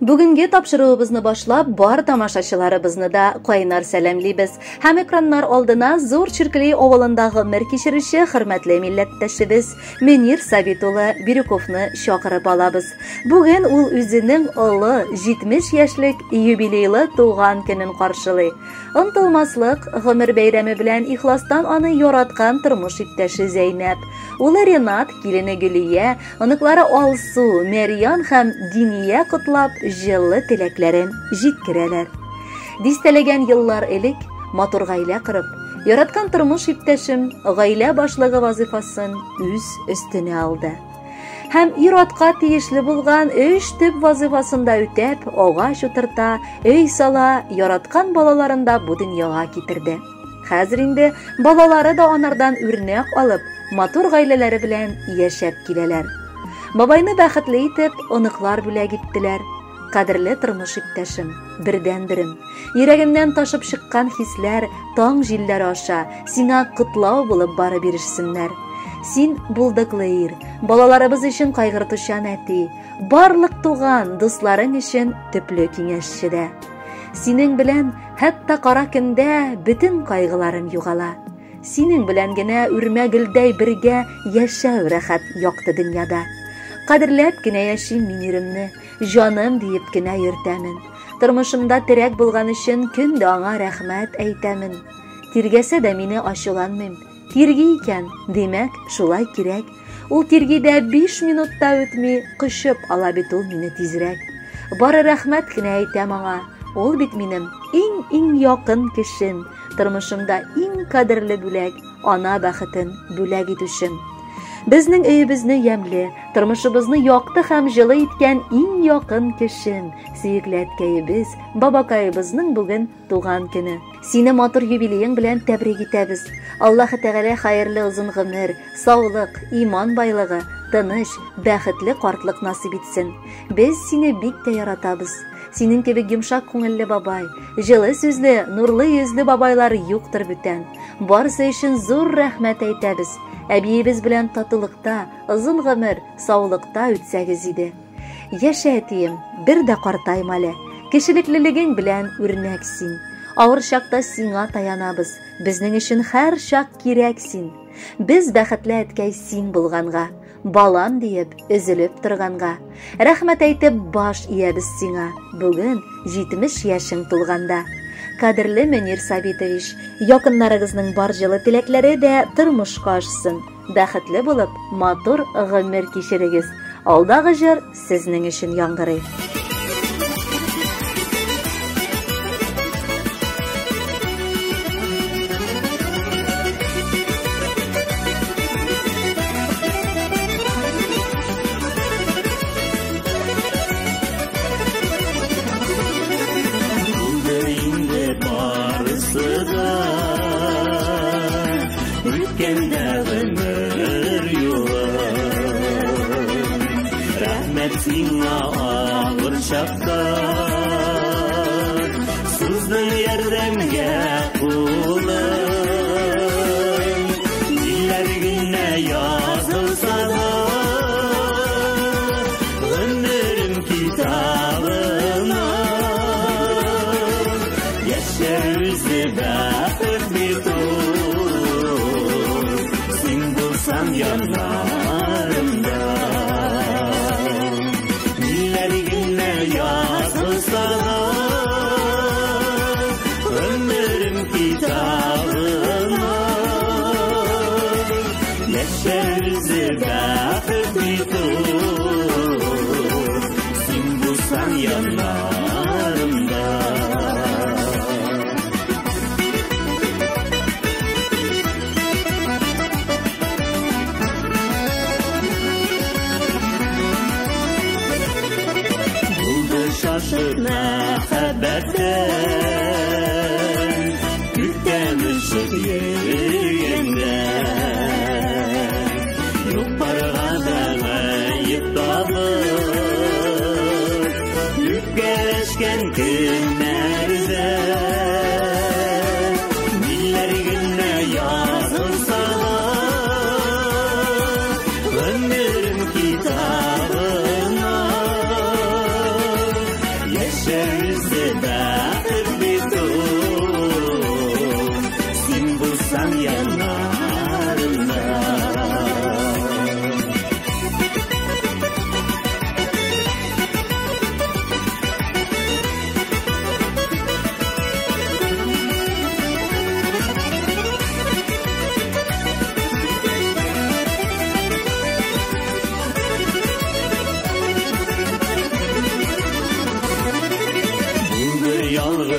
Бүгенге тапшыруыбызны башлап, бар тамашачыларыбызны да кайнар сәламлибез. Һәм экраннар алдына Зур Чиркли авылында гомер кичерүче хөрмәтле милләттәшебез Мөнир Сабит улы Бирюковны чакырып алабыз. Бүген ул үзенең олы 70 яшьлек юбилейлы туган көнен каршылый. Онтылмаслык гомер бәйрәме белән ихластан аны яраткан тормыш иптәше Зәйнәп, улы Ренат, килене Гөлия, оныклары Алсу, Мәрьян һәм Диния котлап, җылы теләкләрен җиткерәләр. Дистәләгән еллар элек матур гаилә корып, яраткан тормыш иптәшем гаилә башлыгы вазыйфасын үз өстенә алды. Һәм ир-атка тиешле булган өч төп вазыйфасын да үтәп, агач утырта, өй сала, яраткан балаларын да бу дөньяга китерде. Хәзер инде балалары да анардан үрнәк алып, матур гаиләләре белән яшәп киләләр. Бабайны бәхетле итеп, оныклар бүләк иттеләр. Кадерле тормыш иптәшем, бердәнберем. Йөрәгемнән ташып чыккан хисләр таң җилләре аша сиңа котлау булып барып ирешсеннәр. Син булдыклы ир, балаларыбыз өчен кайгыртучан әти, барлык туган, дусларың өчен төпле киңәшче дә. Синең белән хәтта кара көндә бөтен кайгыларым югала. Синең белән генә үрмә гөлдәй бергә яшәү рәхәт якты дөньяда. Кадерләп кенә яшим мин иремне, җаным диеп кенә йөртәмен. Тормышымда терәк булган өчен көн дә аңа рәхмәт әйтәмен. Тиргәсә дә мине ачуланмыйм. Тирги икән, димәк, шулай кирәк. Ул тирги дә 5 минутта үтми, кочып ала бит ул мине тизрәк. Бары рәхмәт кенә әйтәм аңа. Ул бит минем иң-иң якын кешем, тормышымда иң кадерле бүләк, ана бәхетен бүләк итүчем. Безнең өебезне ямьле, тормышыбызны якты һәм җылы иткән иң якын кешем, сөекле әткәебез, бабакаебызның бүген туган көне. Сине матур юбилеең белән тәбрик итәбез. Аллаһы Тәгалә хәерле озын гомер, саулык, иман байлыгы, тыныч, бәхетле картлык насыйп итсен. Без сине бик тә яратабыз. Синең кебек йомшак күңелле бабай, җылы сүзле, нурлы йөзле бабайлар юктыр бүтән. Барысы өчен зур рәхмәт әйтәбез. Әбиебез белән татулыкта, озын гомер, саулыкта үтсәгез иде. Яшә, әтием, бер дә картайма әле. Кешелеклелегең белән үрнәк син. Авыр чакта сиңа таянабыз. Безнең өчен һәр чак кирәк син. Без бәхетле әткәй син булганга, балам диеп өзелеп торганга. Рәхмәт әйтеп баш иябез сиңа. Бүген 70 яшең тулганда. Кадерле Мөнир Сабитович, якыннарыгызның бар җылы теләкләре дә тормышка ашсын. Бәхетле булып, матур гомер кичерегез. Алдагы җыр сезнең өчен яңгырый. Булды инде барысы да, үткәндә гомер юлы. Рәхмәт сиңа авыр чакта, суздың ярдәмгә кулың. Ниләр генә язылса да, гомерем китабына. Яшәү үзе бәхет бит ул, син булсаң яннарымда. Ниләр генә язылса да, гомерем китабына. Яшәү үзе бәхет бит ул, син булсаң яннарымда. Булды шашып мәхәббәттән, күктән очып йөргәндә. Юк-барга да гаеп табып, үпкәләшкән көннәрдә. Ниләр генә язылса да, гомерем китабына.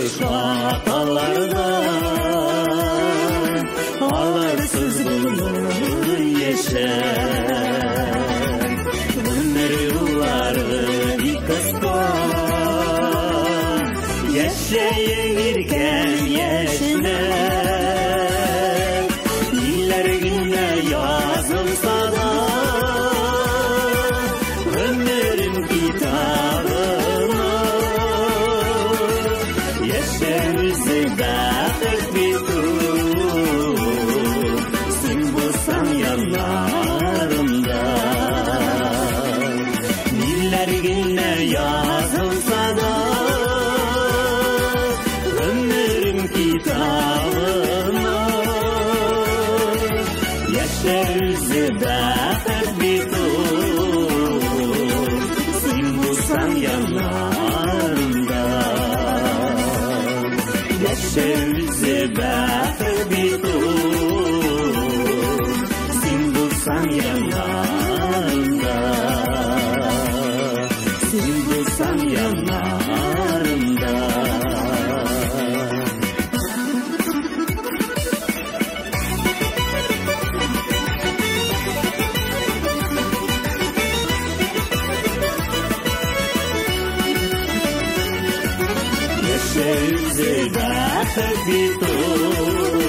Ялгыш хаталардан аларсыз булмый яшәп. Гомер юллары бик кыска, яшәең иркән яшьнәп. Ниләр генә язылса да, гомерем китабына. Яшәү үзе бәхет бит ул, син булсаң яннарымда. Ниләр генә язылса да, гомерем китабына. Яшәү үзе бәхет бит ул, син булсаң яннарымда. Яшәү үзе бәхет бит ул, син булсаң яннарымда. Син булсаң яннарымда. Яшәү үзе бәхет бит ул,